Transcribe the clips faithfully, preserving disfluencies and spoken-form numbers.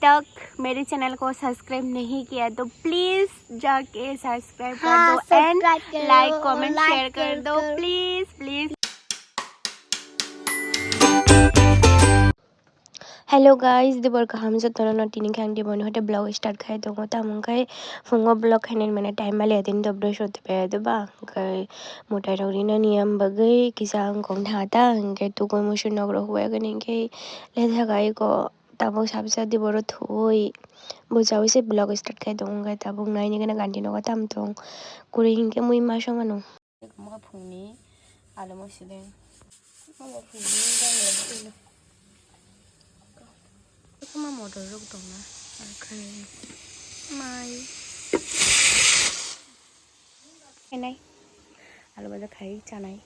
तक मेरे चैनल को सब्सक्राइब नहीं किया तो प्लीज जाके सब्सक्राइब कर हाँ, दो एंड सब्सक्राइब करो, लाइक कमेंट लाइक शेयर कर शेयर दो करो। Please please. Hello guys, dibor kaham jotono no tini khe ang dibor ni hote vlog start khai tongo, tamo khe phungo vlog khainani mane time maliya tini dobro sotwi pai do ba, hwnkhe mwtai rok rinani yang bagwi kisa wngkong tha ta, hwnkhe tugui musu nok rok huya gani hwnkhe letha kai ko. Tabuk sabsa di boro thwi. Bo chawi se vlog start khai tongo, hwnkhe tabuk naini gana ganti nogo tam tong. Kwrwi hinkhe mui ma song ano. Mokha phungni alo mo sideng. Mokha phungni dang le tilo. Kuma motor rok tongna. Akhai mai. Enai. Alo baja khai chanai.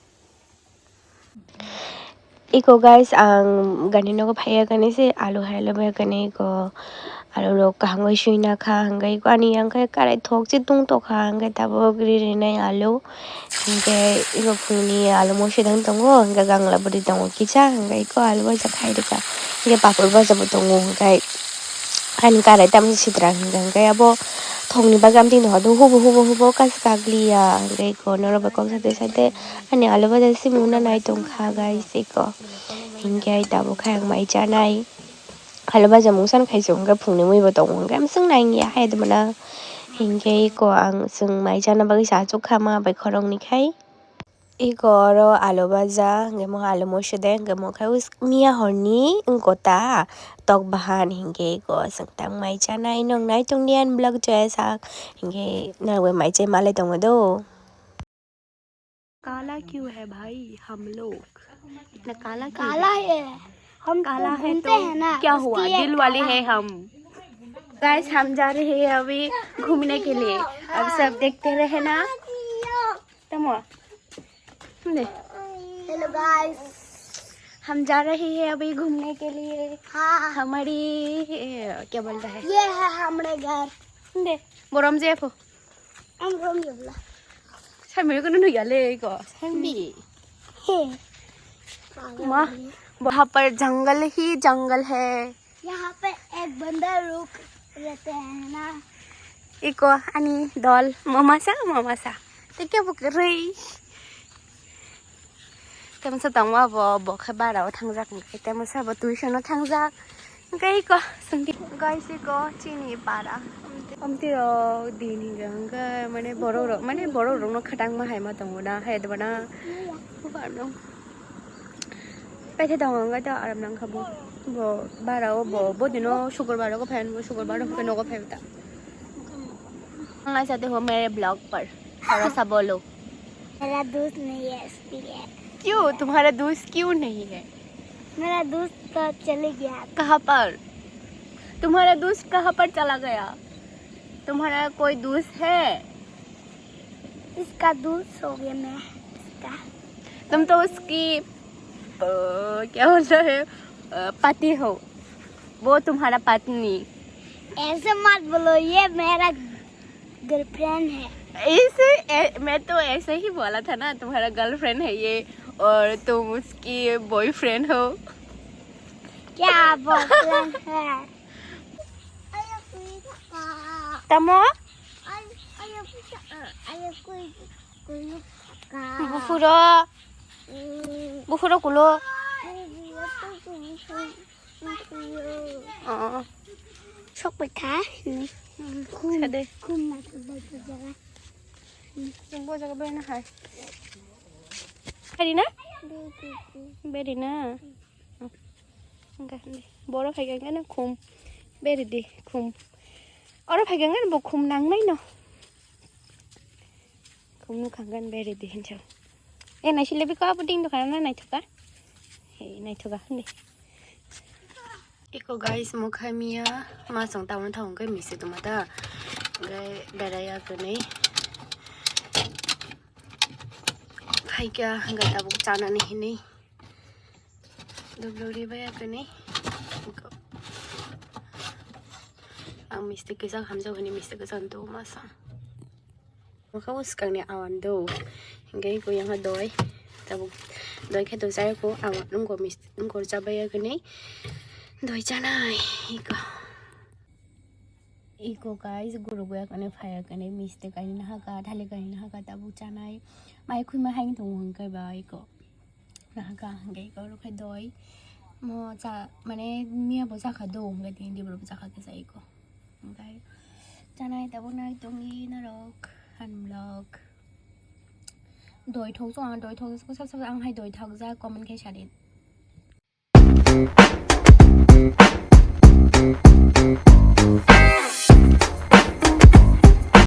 Iko guys, ang gani nogo phaiya kani se alu hai lobe kani iko alu rok kaham bai suina kha, hingke iko ani yang khe karai thok se tung tokha, hingke tabuk ri rinai alu, hingke iko phungni alu mo sidang tongo, hingke gangla bwrwi tongo kisa, hingke iko alu baja khai rikha, hingke papor baja bo tongo, hingke ani karai tamni sitra hingka hingke abo thokni bagwi amtwini hodo hubo hubo hubo kas kagliya hingke iko norok bai kok sade sade ani alu baja simung na nai tongkha guys iko hingke ai tabuk khe ang mai chanai alu baja mungsa khai chuk hingke phungni mui bo tongo hingke amswk nai ya hai tongmana hingke iko ang chwng mai chana bagwi sa achuk kha ma bai khoroknwi khai. Iko oro alu baja, hingke mo alu moso de, hingke mo khe us-, miya horni wngkota tok bahan, hingke iko chwng tang mai chanai, nong nai tongdi ani vlog joya sak, hingke nang bai mai chai malai tongo do. काला क्यों है भाई हम लोग? इतना काला क्यों काला है? है, हम काला तो है घूमते तो हैं ना, क्या उसकी हुआ? ये दिल वाले काला हैं हम। गाइस, हम जा रहे हैं अभी घूमने के लिए, अब सब देखते रहे ना। Tamo. Hindi. Hello guys. हम जा रहे हैं अभी घूमने के लिए। हाँ। हमारी, ए, क्या बोलता है? ये है हमारे घर। Hindi. Borom je po. Ang rom jabla. Sai mo ko no ya le ko. Sai mi. He. Ma, वहाँ पर जंगल ही जंगल है। यहाँ पे एक बंदर रुक रहते हैं ना। Iko ani dol mama sa mama sa. Tei kebo kwrwi. Temsa tongma bo bo khe bara o thangjak hwnkhe temsa bo tuition o thangjak. Hwnkhe iko swngdi guys iko chini para. Amtwi rok din hwnkhe hwnkhe mane borok rok mane borok rokno khwtangma hai ma tongo na hai debana. Paithe tongo hwnkhe to aram nangkha bo. Bo bara o bo, bo dino sukurbar o phai, bo sukurbar o hwnkhe nogo phai ta. Ang aisa te ho mere vlog par. Thora sa bolo. मेरा दोस्त नहीं है, इसलिए। क्यों? तुम्हारा दोस्त क्यों नहीं है? मेरा दोस्त तो चले गया। कहाँ पर? तुम्हारा दोस्त कहाँ पर चला गया? तुम्हारा कोई दोस्त है? इसका दोस्त हो गया मैं, इसका। तुम तो उसकी, अ, क्या बोलता है, अ, पति हो, वो तुम्हारा पत्नी। ऐसे मत बोलो, ये मेरा गर्लफ्रेंड है। ऐसे, ऐ-, मैं तो ऐसे ही बोला था ना, तुम्हारा गर्लफ्रेंड है ये और तुम उसकी बॉयफ्रेंड हो। क्या बॉयफ्रेंड है? Tamo? Buphuro. Buphuro kulo. Oh. Sok bai kha. Khum. Sade. Khum na jaga. Bo jaga bai na hai. Beri na? Beri na. Hwnkhe, boro phai khe na khum. Beri di, khum. Oro phai khe bo khum nang nai no. Khum nuk kha hwnkhe beri di hinsa. E, naisile biko abo ding dokan na naithoka. He, naithoka hindi. Iko guys, mokha miya masong tamo thang hwnkhe misi tongma ta. Hwnkhe beraiya kwnwi. Phaikha hwnkhe tabuk chanani hinwi. Doblo ri baya kani. Ang misti kisa hamjak hini misti kisa do masa. Mokha uskang ni awan do. Hingke ko yang doi. Tabuk doi khe to jaya ko awan nungko misti nungko jabaya kani. Doi chanai iko. Iko guys, guru goya kane phaya kane mistake kaini nahaka, thali kaini nahaka, tabuk chanai. Mai khui ma haing thung hwnkhe ba iko. Nahaka hwnkhe iko rokhe doi. Mo cha, mane miya bo chakha do hwnkhe tini dibro bo chakha kisa iko. Hwnkhe chanai tabuk nai tongi narok, han vlog. Doi thok so ang doi thok so sab sab ang hai doi thok ja comment khe sadin.